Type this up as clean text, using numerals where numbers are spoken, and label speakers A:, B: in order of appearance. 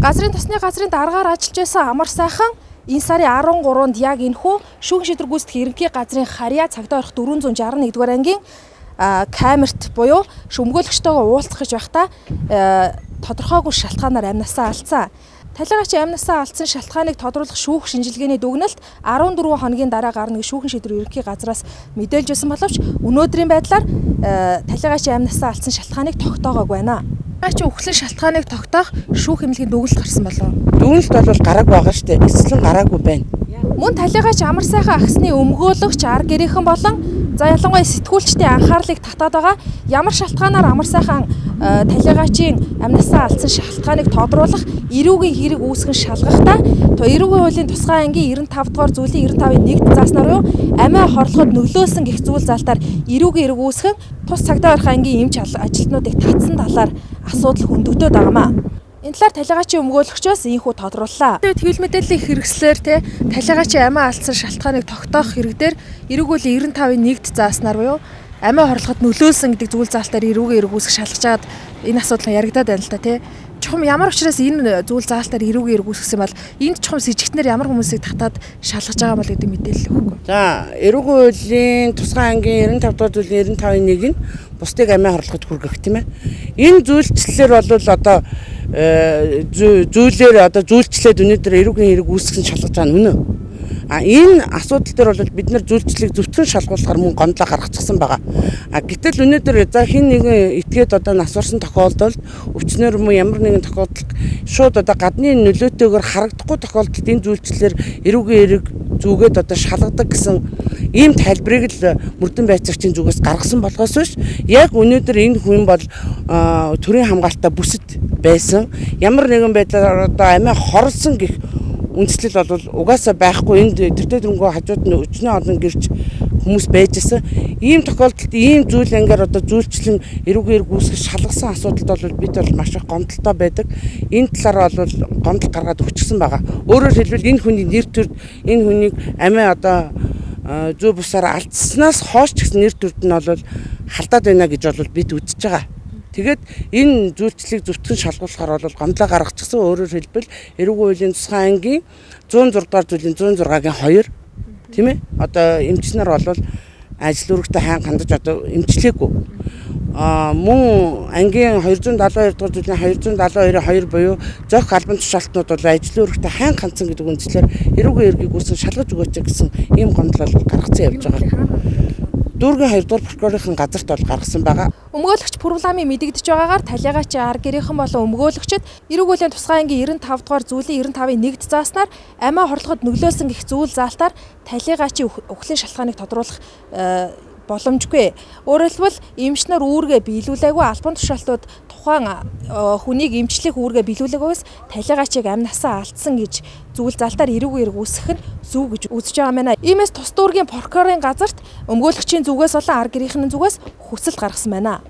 A: Газрын тосны газрын даргаар ажиллаж байсан Амар сайхан энэ сарын 13-нд яг энэхүү шүүхийн шийдвэр гүйцэтгэх ерөнхий газрын харьяа цагдаа орох 461 дугаар ангийн камерт буюу өмгөөлөгчтэйгээ уулзах гэж байхдаа тодорхойгүй шалтгаанаар амнасаа алдсан. Талигач амнасаа алдсан шалтгааныг тодруулах шүүх шинжилгээний дүгнэлт 14 хоногийн дараа гарна гэж шүүхийн шийдвэр ерөнхий газраас мэдээлж байсан боловч өнөөдрийн байдлаар талигач амнасаа алдсан шалтгааныг тогтоогоогүй байна. Талигач үхлийн шалтгааныг тогтоох шүүх эмнэлгийн дүгнэлт гарсан болов.
B: Дүгнэлт бол гараагүй байгаа шүү дээ. Эцэслэн гараагүй байна.
A: Мөн талигач Амар сайхан агсны өмгөөлөгч ар гэрийнхэн болон за ялангуяа сэтгүүлчдийн анхаарлыг татаад байгаа ямар шалтгаанаар Амар сайхан талигачийн амнасаа алдсан шалтгааныг тодруулах эрүүгийн хэрэг үүсгэн шалгахдаа эрүүгийн хуулийн тусгай ангийн 95 дугаар зүйлийн 95-ын 1-д зааснаар юу амиа хорлоход нөлөөлсөн гэх зүйл заалтаар эрүүгийн хэрэг үүсгэн тус цагдаа барих ангийн эмч ажилтнуудыг татсан талаар асуудал хөндөгдөөд байгаамаа. Энэ талаар талигачийн өмгөөлөгчөөс ийхүү тодрууллаа. Хэвлэл мэдээллийн хэрэгслээр те талигачийн амиа алдсан шалтгааныг тогтоох хэрэг дээр эрүүг хуулийн 95-ын 1-д зааснаар буюу амиа хорлоход нөлөөлсөн гэдэг зүйл заалтаар эрүүгийн эрэг үүсгэх шалгаж чаад энэ асуудал яригадаад байна л та тий. Чухам ямар учраас энэ зүйл заалтаар эрүүгийн эрэг үүсгэсэн бол энд чухам сэжигтнэр ямар хүмүүсийг татаад шалгаж байгаа бол гэдэг мэдээлэл өгөхгүй.
B: За, эрүүгийн хуулийн тусгай ангийн 95 дугаар зүйлийн 95-ын 1 нь бусдыг амиа хорлоход хүргэх тийм ээ. Энэ зүйлчлэлээр бол одоо зүйлээр одоо зүйлчлээд өнөөдөр эрүүгийн эрэг үүсгэн шалгаж байгаа нь үнэ. А энэ асуудал дээр бол бид нар зүйлчлэлийг зөвтгөн шалгуулахаар мөн гомдлоо гаргачихсан байгаа. А гэтэл өнөөдөр за хин нэгэн этгээд одоо нас барсан тохиолдолд өвчнөр мөн ямар нэгэн тохиолдолд шууд одоо гадны нөлөөтэйгээр харагдахгүй тохиолдолд энэ зүйлчлэлээр эрүүгийн эрэг зүгээд одоо шалгадаг гэсэн ийм тайлбарыг л мөрдөн байцаагчийн зүгээс гаргасан болохоос биш яг өнөөдөр энэ хүн бол төрийн хамгаалтаа бүсэд байсан. Ямар нэгэн байдлаар одоо амиа хорлсон гэх үндэслэл бол угаасаа байхгүй. Энд тэртээ тэрнгөө хажууд нь өчнөө олон гэрч хүмүүс байж исэн. Ийм тохиолдолд ийм зүйл ангаар одоо зүйлчлэн эрүүгийн эрэг үүсгэх шалгасан асуудалд бол бид бол маш их гомдолтой байдаг. Энэ талаар бол гомдол гаргаад өгчихсөн байгаа. Өөрөөр хэлбэл энэ хүний нэр төрд энэ хүнийг амиа одоо зүй бусаар алдсанаас хойш ч гэсэн нэр төрд нь бол халдаад байна гэж бол бид үзэж байгаа. Тэгээд энэ зүйлчлэлийг зөвтгөн шалгуулахаар бол гомдлоо гаргачихсан. Өөрөөр хэлбэл эрүүгийн хуулийн тусгай ангийн 106 дугаар зүйлийн 106-гийн 2 тийм ээ. Одоо эмчнэр бол ажил үүрэгтэй сайн хандаж одоо эмчлээгүй. А мөн ангийн 272 дугаар зүйлийн 272-ийн 2 буюу зохих албан тушаалтнууд бол ажил үүрэгтэй сайн хандсан гэдэг үндслээр эрүүгийн эргийг үүсгэн шалгаж өгөөч гэсэн ийм гомдол бол гаргацсан явж байгаа. Дүүргийн 2 дугаар прокурорын газарт бол гаргасан байгаа.
A: Өмгөөлөгч Пүрвламын мэдэгдэж байгаагаар талигач ар гэрийнхэн болон өмгөөлөгчд эрүүг хуулийн тусгай ангийн 95 дугаар зүйлийн 95-ын 1-д зааснаар амиа хорлоход нөлөөлсөн гэх зүйл заалтаар талигачийн үхлийн шалтгааныг тодруулах боломжгүй. Өөрөөр хэлбэл эмч нар үүргээ биелүүлээгүй, албан тушаалтууд тухайн хүнийг эмчлэх үүргээ биелүүлээгүйс талигачийг амь насаа алдсан гэж зүйл залтаар эрүүгийн эрэг үүсгэх нь зөв гэж үзэж байгаа юм байна. Иймээс тус дүүргийн прокурорын газарт өмгөөлөгчийн зүгээс болон ар гэрийнхэн зүгээс хүсэлт гаргасан байна.